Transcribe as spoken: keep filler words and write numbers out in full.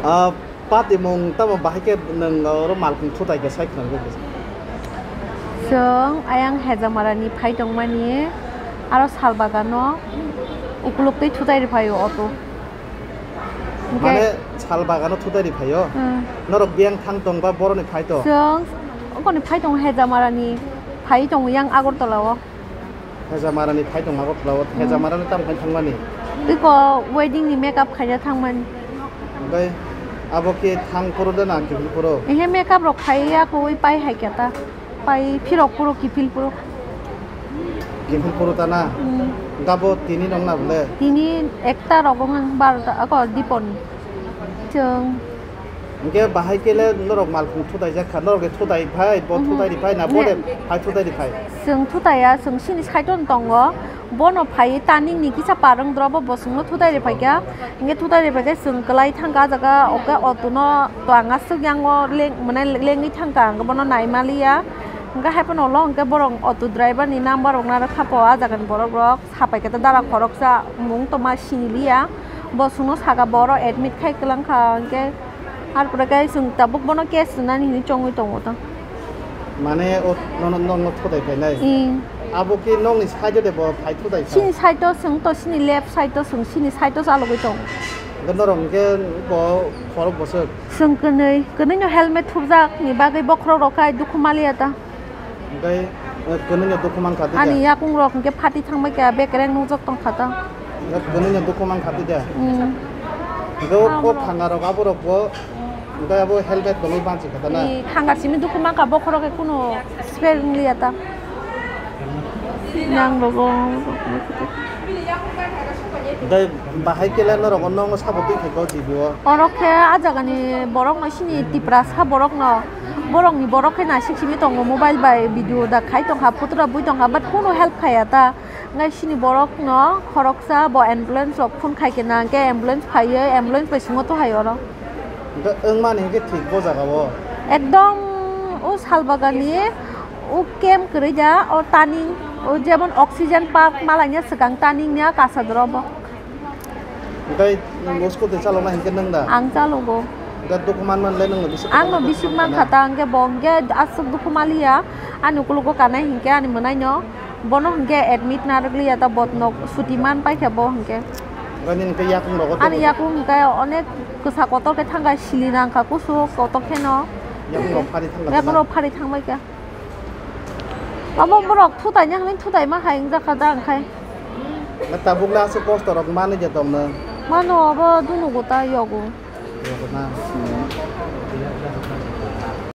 Ah, patimung tamo bahai khe nwng oro malkhung thutai khe sai khwna rwgwi kisa. Chwng ayang Hejamarani phai tongmani, aro Salbagano ukuluk twi thutai rwphaio auto. Hwnkhe Mane Salbagano thutai rwphaio? Hmm. Norok biyang thang tongba boroni phai to? Chwng okoni phai tongo Hejamarani, phai tongo yang Agartala o. Hejamarani phai tong Agartala o, Hmm. Hejamarani tamo khaina thangmani? Iko wedding ni makeup khaina thangmani. Oke, abo khe thang phuru de na kiphil phuru? Ehe makeup rok khai ya koi pai hai khe ta. Pai phirok phuru kiphil phuru. Kiphil phuru ta na? Hmm. Gabo tini nong na bole? Tini ekta rok wng barota ako dipon. Chwng Hwnkhe bahai khe le norok malkhung thutai jak kha, norok le thutai phai, bo Mhm. thutai ri phai na, bo le Oho. phai thutai ri phai? Chwng thutai ya, chwng chini side o tongo, bono phai tanini kisa parwng doro bo bosongno thutai ri phai kha, hwnkhe thutai ri phai khe chwng kwlai thang kha, ah jaga o khe auto no to ang aswk yang o leng, mane lengwi thang kha, ang bono nai ma li ya, hwnkhe hai phano ulo hwnkhe borok auto driver ni number rok narwk kha po, ah jaga ni borok rok. Sapai khe ta dara khoroksa mung tongma sini liya. Bo chwngno saka bo oro admit khai kwlang kha, hwnkhe har pore khe chwng tabuk bono case rwnani hinwi chongwi tongo ta. Mane o nono, nokno thutai phainai? Ing. Abo khe nokni side o de bo phai thutai kha? Chini side o chwng to, chini left side o chwng, chini side o chalogwi tongo. Hwnkhe norok hwnkhe bo khorok bwswk? Chwng kwnwi, kwnwi no helmet thupjak ni bagwi bokhorok rok khai dukhu maliya ta. Hwnkhe, eh, kwnwi no dukhu mankha tei Ani da? Yakung rok hwnkhe phati thangbai kha, bekereng nukjak tongkha ta. Hwnkhe kwnwi no dukhu mankha tei da? Hmm. Hwnkhe o kok thanga rok abo rok bo, hwnkhe abo helmet bo lwi banchi kha ta na? Ni thanga simi dukhu mankha, bokhorok khe kunu spare wng liya ta. Yang rogo. Hwnkhe bahai khe le norok nokno sabo twi khe o G B o? Oro khe ah jagani borok no sini Tiprasa borok no. Borokni borok khe naisik simi tongo, mobile bai video da khai tongkha, photo rok bui tongkha, but kunu help khaiya ta. Ngai sini borok no khoroksa bo ambulance rok phone khai khe na, hwnkhe ambulance phaiwi ambulance bai singo to hai oro. Hwnkhe wngmani hwnkhe thik bo jaga o? Ekdom o Salbagani o camp kwrwi da, o turning, o jemon oxygen park malaina swkang turning ni a kasa doro bo. Hwnkhe nwng bo scooty chaloknai hinkhe nwng da? Ang chalogo. Hwnkhe dukhu manmani le nwngno bisi Ang no kwbangma bisi dukhu mankha mankha na? Ta, hwnkhe bo hwnkhe aswk dukhu maliya. Ani ukulugo kanai hinkhe ani mwnaino. Bono hwnkhe admit narwk liya ta, botno suti man paikha bo hwnkhe. Hwnkhe nini hwnkhe yakung rogo Ani tongwi? Yakung hwnkhe onek kwsa kotor khe thangkha, sili nangkha kusu kotor kheno. Yakung rok phari thangkha Yakung na? Rok phari thangbaikha. Abo borok thutai ni hwnwi thutai ma hai wngjakha da, ang khai. Na tabuk le aswk kosto rok manwi je tong nw? Mano abo dunugo ta yogo. Yogo na.